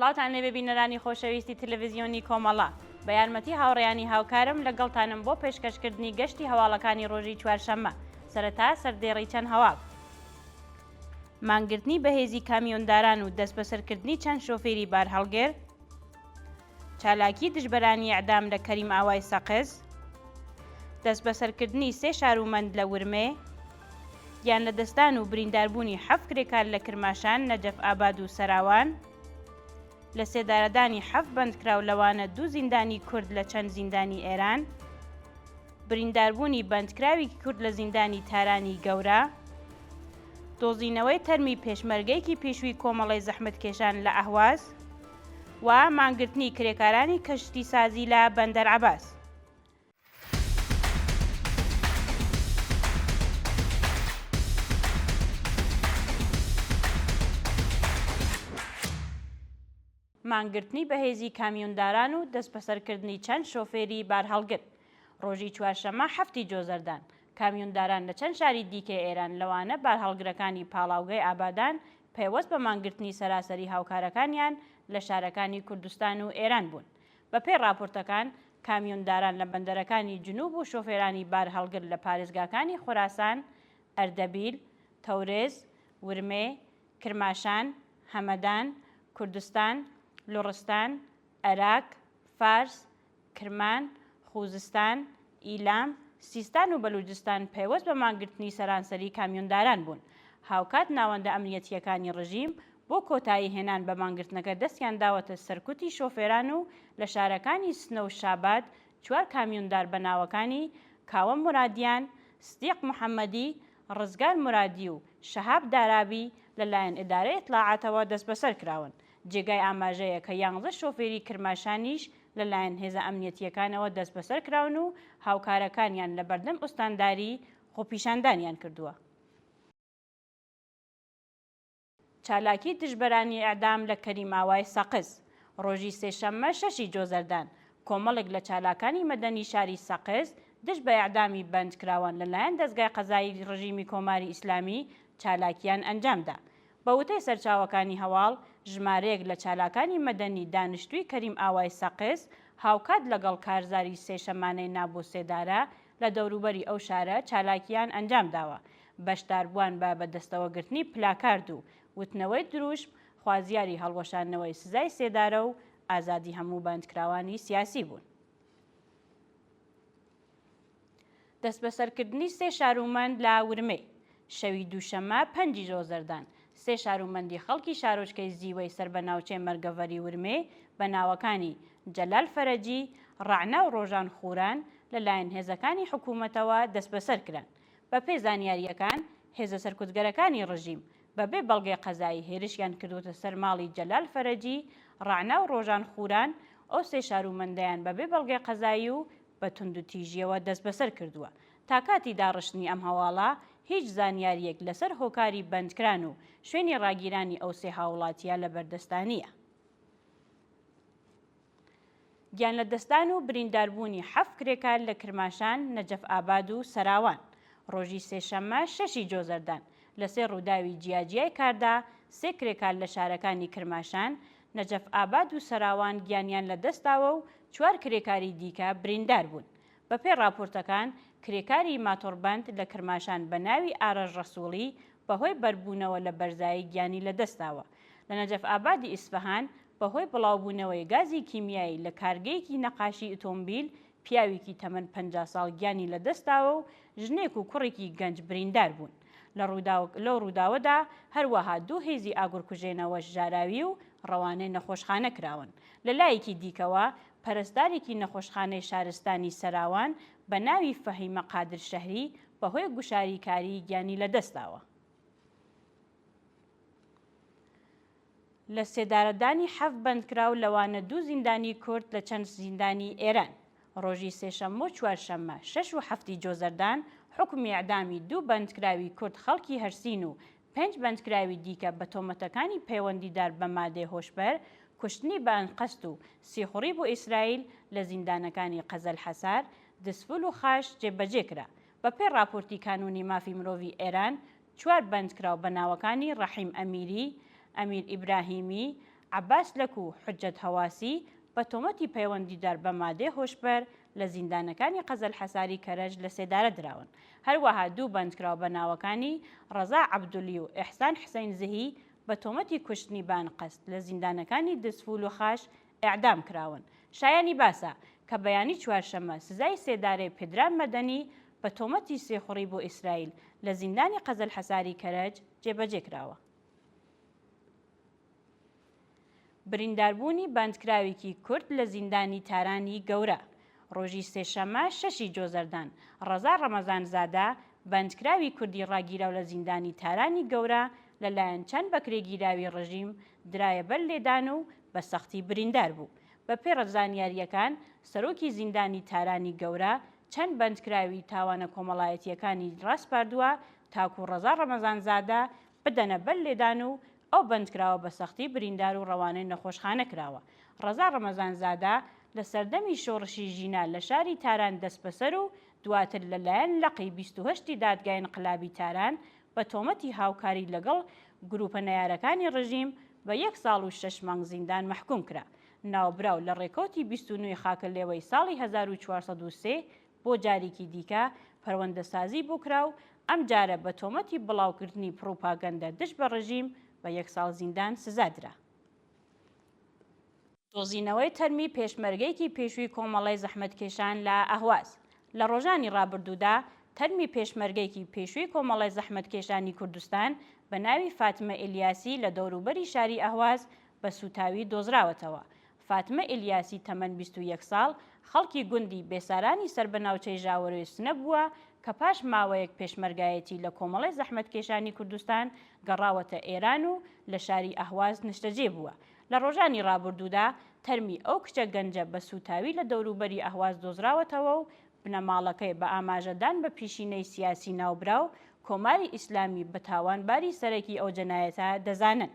سڵاوتان لێبێ بینەرانی خۆشەویستی تەلەڤیزیۆنی کۆمەڵە. بە یارمەتی هاوڕێیانی هاوکارم لەگەڵتانم بۆ پێشکەشکردنی گەشتی هەواڵەکانی ڕۆژی چوارشەممە. سەرەتا سەردێڕی چەند هەواڵ. مانگرتنی بەهێزی کامیۆنداران و دەستبەسەرکردنی چەند شۆفێری بارهەڵگر. چالاکی دژبەرانی ئێعدام لە کەریمئاوای سەقز، دەستبەسەرکردنی سێ شارومەند لە ورمێ، گیانلەدەستدان و برینداربوونی حەفت کرێکار لە کرماشان، نەجەفئاباد و سەراوان، لەسێدارەدانی حەفت بەندکراو لەوانە دوو زیندانی کورد لە چەند زیندانی ئێران، برینداربوونی بەندکراویکی کورد لە زیندانی تارانی گەورە، دۆزینەوەی تەرمی پێشمەرگەیەکی پێشووی کۆمەڵەی زەحمەتکێشان لە ئەهواز و مانگرتنی کرێکارانی کەشتیسازی لە بەندەر عەباس. مانگرتنی بەهێزی کامیۆنداران و دەستبەسەرکردنی چەند شۆفێری بارهەڵگر ڕۆژی چوارشەممە حەفتی جۆزەردان، کامیۆنداران لە چەند شاری دیکەی ئێران لەوانە بارهەڵگرەکانی پاڵاوگەی ئابادان پەیوەست بە مانگرتنی سەراسەری هاوکارەکانیان لە شارەکانی کوردستان و ئێران بوون. بەپێی ڕاپۆرتەکان، کامیۆنداران لە بەندەرەکانی جنوب و شۆفێرانی بارهەڵگر لە پارێزگاکانی خوراسان، ئەردەبیل، تەورێز، ورمێ، کرماشان، هەمەدان، کوردستان، لوڕستان، ئەراک، فارس، کرمان، خوزستان، ئیلام، سیستان و بەلوجستان پەیوەست بە مانگرتنی سەرانسەری کامیۆنداران بوون. هاوکات ناوەندە ئەمنیەتییەکانی ڕژیم بۆ کۆتایی هێنان بە مانگرتنەکە دەستیان داوەتە سەرکوتی شۆفێران و لە شارەکانی سنە و شاباد چوار کامیۆندار بە ناوەکانی کاوە مورادیان، سدیق محەمەدی، ڕزگار مورادی و شەهاب دارابی لە لایەن ئیدارەی ئیتلاعاتەوە دەستبەسەر کراون. جێگای ئاماژەیە کە یانزە شۆفێری کرماشانیش لە لایەن هێزە ئەمنیەتییەکانەوە دەستبەسەر کراون و هاوکارەکانیان لە بەردەم ئوستانداری خۆپیشاندانیان کردووە. چالاکی دژبەرانی ئێعدام لە کەریمئاوای سەقز، ڕۆژی سێشەممە شەشی جۆزەردان، کۆمەڵێک لە چالاکانی مەدەنی شاری سەقز دژ بە ئێعدامی بەندکراوان لە لایەن دەزگای قەزایی ڕژیمی کۆماری ئیسلامی چالاکییان ئەنجام دا. بە وتەی سەرچاوەکانی هەواڵ، ژمارەیەک لە چالاکانی مەدەنی دانیشتووی کەریمئاوای سەقز هاوکات لەگەڵ کارزاری سێشەمانەی نا بۆ سێدارە لە دەوروبەری ئەو شارە چالاکییان ئەنجام داوە. بەشداربووان بە بەدەستەوەگرتنی پلاکارد و وتنەوەی دروشم خوازیاری هەڵوەشاندنەوەی سزای سێدارە و ئازادی هەموو بەندکراوانی سیاسی بوون. دەستبەسەرکردنی سێ شارومەند لە ورمێ شەوی دووشەممە پەنجی ژۆزەردان، سێ شارومەندی خەڵکی شارۆچکەی زیوەی سەر بە ناوچەی مەرگەڤەری ورمێ بە ناوەکانی جەلال فەرەجی، ڕەعنا و ڕۆژان خووران لەلایەن هێزەکانی حکوومەتەوە دەستبەسەر کران. بەپێی زانیارییەکان، هێزە سەرکوتگەرەکانی ڕژیم بەبێ بەڵگەی قەزایی هێرشیان کردووەتە سەر ماڵی جەلال فەرەجی، ڕەعنا و ڕۆژان خووران، ئەو سێ شارومەندەیان بەبێ بەڵگەی قەزایی و بە توندوتیژییەوە دەستبەسەر کردووە. تا کاتی داڕشتنی ئەم هەواڵە، هیچ زانیارییەک لەسەر هۆکاری بەندکران و شوێنی ڕاگیرانی ئەو سێ هاووڵاتییە لەبەردەستا نییە. گیانلەدەستدان و برینداربوونی حەفت کرێکار لە کرماشان، نەجەفئاباد و سەراوان. ڕۆژی سێشەممە شەشی جۆزەردان، لە سێ ڕووداوی جیاجیای کاردا، سێ کرێکار لە شارەکانی کرماشان، نەجەفئاباد و سەراوان گیانیان لەدەستداوە و چوار کرێکاری دیکە بریندار بوون. بەپێی ڕاپۆرتەکان، کرێکاری ماتۆڕبەند لە کرماشان بە ناوی ئارەش ڕەسووڵی بەهۆی بەربوونەوە لە بەرزایی گیانی لەدەستداوە. لە نەجەفئابادی ئیسفەهان بەهۆی بڵاوبوونەوەی گازی کیمیایی لە کارگەیەکی نەقاشی ئۆتۆمبیل پیاوێکی تەمەن 50 ساڵ گیانی لەدەستداوە و ژنێک و کوڕێکی گەنج بریندار بوون. لە لەو ڕووداوەدا هەروەها دوو هێزی ئاگرکوژێنەوەش ژاراوی و ڕەوانەی نەخۆشخانە کراون. لە لایەکی دیکەوە پەرستارێکی نەخۆشخانەی شارستانی سەراوان بە ناوی فەهیمە قادر شەهری بەهۆی گوشاری کاری گیانی لەدەستداوە. لە سێدارەدانی حەفت بەندکراو لەوانە دوو زیندانی کورد لە چەند زیندانی ئێران ڕۆژی سێشەممە و چوارشەممە شەش و حەفتی جۆزەردان حوکمی ئێعدامی دوو بەندکراوی کورد خەڵکی هەرسین و پێنج بەندکراوی دیکە بە تۆمەتەکانی پەیوەندیدار بە مادەی هۆشبەر، کوشتنی بە ئەنقەست و سیخوڕی بۆ ئیسرائیل لە زیندانەکانی قەزەلحەسار، دزفول و خاش جێبەجێ کرا. بەپێی ڕاپۆرتی کانوونی مافی مرۆڤی ئێران، چوار بەندکراو بە ناوەکانی ڕەحیم ئەمیری، ئەمیر ئیبراهیمی، عەباس لەک و حوجەت هەواسی بە تۆمەتی پەیوەندیدار بە مادەی هۆشبەر لە زیندانەکانی قەزەلحەساری کەرەج لەسێدارە دراون. هەروەها دوو بەندکراو بە ناوەکانی ڕەزا عەبدولی و ئێحسان حسەین زهی بە تۆمەتی کوشتنی بە ئەنقەست لە زیندانەکانی دزفول و خاش ئێعدام کراون. شایانی باسە کە بەیانی چوارشەممە سزای سێدارەی پدرام مەدەنی بە تۆمەتی سیخوڕی بۆ ئیسرائیل لە زیندانی قەزەلحەساری کەرەج جێبەجێ کراوە. برینداربوونی بەندکراوێکی کورد لە زیندانی تارانی گەورە ڕۆژی سێشەممە شەشی جۆزەردان، ڕەزا ڕەمەزانزادە، بەندکراوی کوردی ڕاگیراو لە زیندانی تارانی گەورە لەلایەن چەند بەکرێگیراوی ڕژیم درایە بەر لێدان و بە سەختی بریندار بوو. بەپێی زانیارییەکان، سەرۆکی زیندانی تارانی گەورە چەند بەندکراوی تاوانە کۆمەڵایەتییەکانی ڕاسپاردووە تاکوو ڕەزا ڕەمەزانزادە بدەنە بەر لێدان و ئەو بەندکراوە بە سەختی بریندار و ڕەوانەی نەخۆشخانە کراوە. ڕەزا ڕەمەزانزادە لە سەردەمی شۆڕشی ژینا لە شاری تاران دەستبەسەر و دواتر لە لایەن لقی 28 ی دادگای ئینقلابی تاران بە تۆمەتی هاوکاری لەگەڵ گرووپە نەیارەکانی ڕژیم بە یەک ساڵ و شەش مانگ زیندان مەحکووم کرا. ناوبراو لە ڕێکەوتی 29 ی خاکەلێوەی ساڵی 1403 بۆ جارێکی دیکە پەروەندەسازی بۆ کرا و ئەمجارە بە تۆمەتی بڵاوکردنی پڕوپاگەندە دژ بە ڕژیم بە یەک ساڵ زیندان سزا درا. دۆزینەوەی تەرمی پێشمەرگەیەکی پێشووی کۆمەڵەی زەحمەتکێشان لە ئەهواز لە ڕۆژانی ڕابردوودا تەرمی پێشمەرگەیەکی پێشووی کۆمەڵەی زەحمەتکێشانی کوردستان بە ناوی فاتمە ئیلیاسی لە دەوروبەری شاری ئەهواز بە سووتاوی دۆزراوەتەوە. فاتمە ئیلیاسی تەمەن 21 ساڵ، خەڵکی گوندی بێسارانی سەر بە ناوچەی ژاوەرۆی سنە بووە کە پاش ماوەیەک پێشمەرگایەتی لە کۆمەڵەی زەحمەتکێشانی کوردستان گەڕاوەتە ئێران و لە شاری ئەهواز نشتەجێ بووە. لە ڕۆژانی ڕابردوودا تەرمی ئەو کچە گەنجە بە سووتاوی لە دەوروبەری ئەهواز دۆزراوەتەوە و بنەماڵەکەی بە ئاماژەدان بە پیشینەی سیاسی ناوبراو، کۆماری ئیسلامی بە تاوانباری سەرەکی ئەو جەنایەتە دەزانن.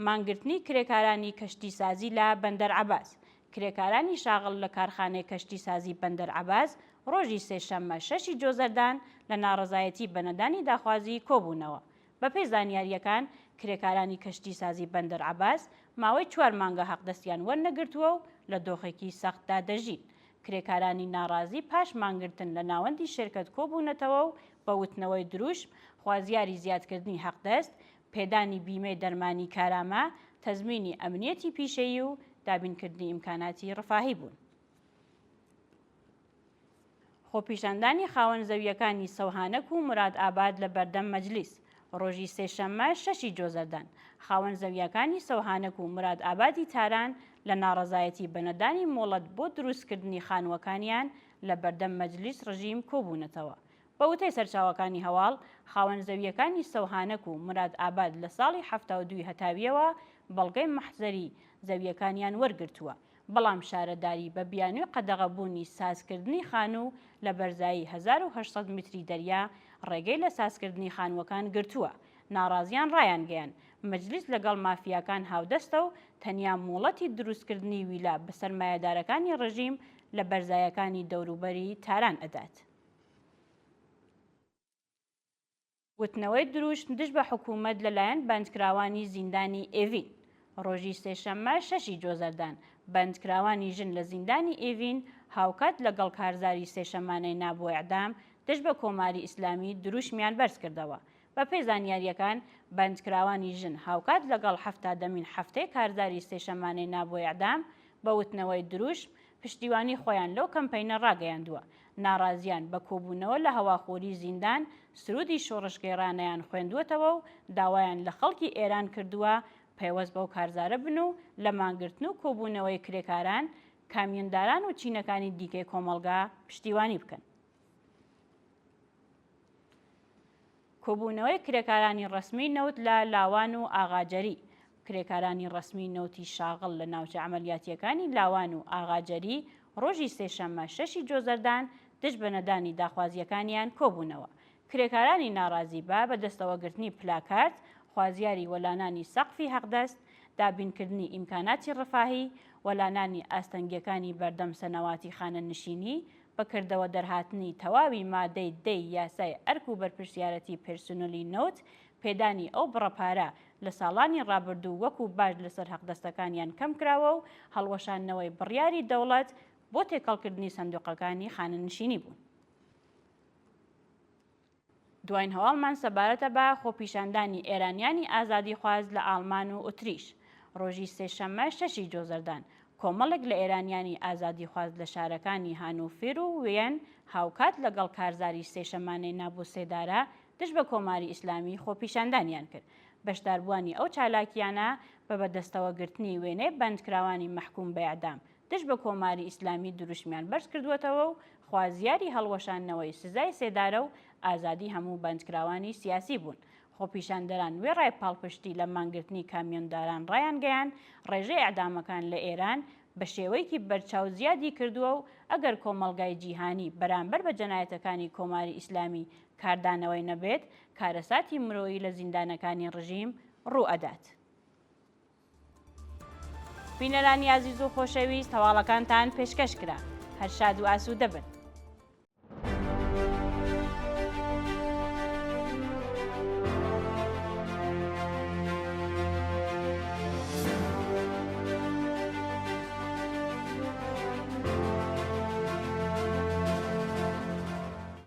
مانگرتنی کرێکارانی کەشتیسازی لە بەندەر عەباس کرێکارانی شاغڵ لە کارخانەی کەشتیسازی بەندەر عەباس ڕۆژی سێشەممە شەشی جۆزەردان لە ناڕەزایەتی بە نەدانی داخوازی کۆبوونەوە. بەپێی زانیارییەکان، کرێکارانی کەشتیسازی بەندەر عەباس ماوەی چوار مانگە حەقدەستیان وەرنەگرتووە و لە دۆخێکی سەختدا دەژین. کرێکارانی ناڕازی پاش مانگرتن لە ناوەندی شێرکەت کۆبوونەتەوە و بە وتنەوەی دروشم، خوازیاری زیادکردنی حەقدەست، پێدانی بیمەی دەرمانی کارامە، تەزمینی ئەمنیەتی پیشەیی و دابینکردنی ئیمکاناتی ڕفاهی بوون. خۆپیشاندانی خاوەن زەوییەکانی سەوهانەک و مورادئاباد لە بەردەم مەجلیس ڕۆژی سێشەممە شەشی جۆزەردان، خاوەن زەوییەکانی سەوهانەک و مورادئابادی تاران لە ناڕەزایەتی بە نەدانی مۆڵەت بۆ دروستکردنی خانووەکانیان لە بەردەم مەجلیس ڕژیم کۆبوونەتەوە. بە وتەی سەرچاوەکانی هەواڵ، خاوەن زەوییەکانی سەوهانەک و مورادئاباد لە ساڵی 72 ی هەتاوییەوە بەڵگەی مەحزەری زەوییەکانیان وەرگرتووە، بەڵام شارەداری بە بیانووی قەدەغەبوونی سازکردنی خانوو لە بەرزایی 1800 میتری دەریا ڕێگەی لە سازکردنی خانووەکان گرتووە، ناڕازیان ڕایانگەیاند، مەجلیس لەگەڵ مافیاکان هاودەستە و تەنیا مۆڵەتی دروستکردنی ویلا بە سەرمایەدارەکانی ڕژیم لە بەرزایەکانی دەوروبەری تاران ئەدات. وتنەوەی دروشم دژ بە حکوومەت لەلایەن بەندکراوانی زیندانی ئێڤین ڕۆژی سێشەممە شەشی جۆزەردان، بەندکراوانی ژن لە زیندانی ئێڤین هاوکات لەگەڵ کارزاری سێشەمانەی نا بۆ ئێعدام دژ بە کۆماری ئیسلامی دروشمیان بەرز کردەوە. بەپێی زانیارییەکان، بەندکراوانی ژن هاوکات لەگەڵ حەفتادەمین حەفتەی کارزاری سێشەمانەی نا بۆ ئێعدام بە وتنەوەی دروشم پشتیوانی خۆیان لەو کەمپەینە ڕاگەیاندووە. ناڕازیان بە کۆبوونەوە لە هەواخۆری زیندان سروودی شۆڕشگێڕانەیان خوێندووەتەوە و داوایان لە خەڵکی ئێران کردووە پەیوەست بەو کارزارە بن و لە مانگرتن و کۆبوونەوەی کرێکاران، کامیۆنداران و چینەکانی دیکەی کۆمەڵگا پشتیوانی بکەن. کۆبوونەوەی کرێکارانی ڕەسمیی نەوت لە لاوان و ئاغاجەری کرێکارانی ڕەسمیی نەوتی شاغڵ لە ناوچە عەمەلیاتییەکانی لاوان و ئاغاجەری ڕۆژی سێشەممە شەشی جۆزەردان دژ بە نەدانی داخوازییەکانیان کۆبوونەوە. کرێکارانی ناڕازی بە بەدەستەوەگرتنی پلاکارد خوازیاری وەلانانی سەقفی حەقدەست، دابینکردنی ئیمکاناتی ڕفاهی، وەلانانی ئاستەنگییەکانی بەردەم سەنەواتی خانەنشینی، بە کردەوە دەرهاتنی تەواوی مادەی دەی یاسای ئەرک و بەرپرسیارەتی پێرسونلی نەوت، پێدانی ئەو بڕە پارە لە ساڵانی ڕابردوو وەکوو باج لەسەر هەقدەستەکانیان کەم کراوە و هەڵوەشاندنەوەی بڕیاری دەوڵەت بۆ تێکەڵکردنی سندوقەکانی خانەنشینی بوون. دواین هەواڵمان سەبارەتە بە خۆپیشاندانی ئێرانیانی ئازادیخواز لە ئاڵمان و ئوتریش. ڕۆژی سێشەممە شەشی جۆزەردان، کۆمەڵێک لە ئێرانیانی ئازادیخواز لە شارەکانی هانوفێر و ویەن هاوکات لەگەڵ کارزاری سێشەمانەی نا بۆ سێدارە دژ بە کۆماری ئیسلامی خۆپیشاندانیان کرد. بەشداربووانی ئەو چالاکییانە بە بەدەستەوەگرتنی وێنەی بەندکراوانی مەحکووم بە ئێعدام دژ بە کۆماری ئیسلامی دروشمیان بەرز کردووەتەوە و خوازیاری هەڵوەشاندنەوەی سزای سێدارە و ئازادی هەموو بەندکراوانی سیاسی بوون. خۆپیشاندەران وێڕای پاڵپشتی لە مانگرتنی کامیۆنداران ڕایانگەیاند، ڕێژەی ئێعدامەکان لە ئێران بە شێوەیەکی بەرچاو زیادی کردووە و ئەگەر کۆمەڵگای جیهانی بەرامبەر بە جەنایەتەکانی کۆماری ئیسلامی کاردانەوەی نەبێت، کارەساتی مرۆیی لە زیندانەکانی ڕژیم ڕوو ئەدات. بینەرانی ئازیز و خۆشەویست هەواڵەکانتان پێشکەش کرا. هەر شاد و ئاسوودە بن.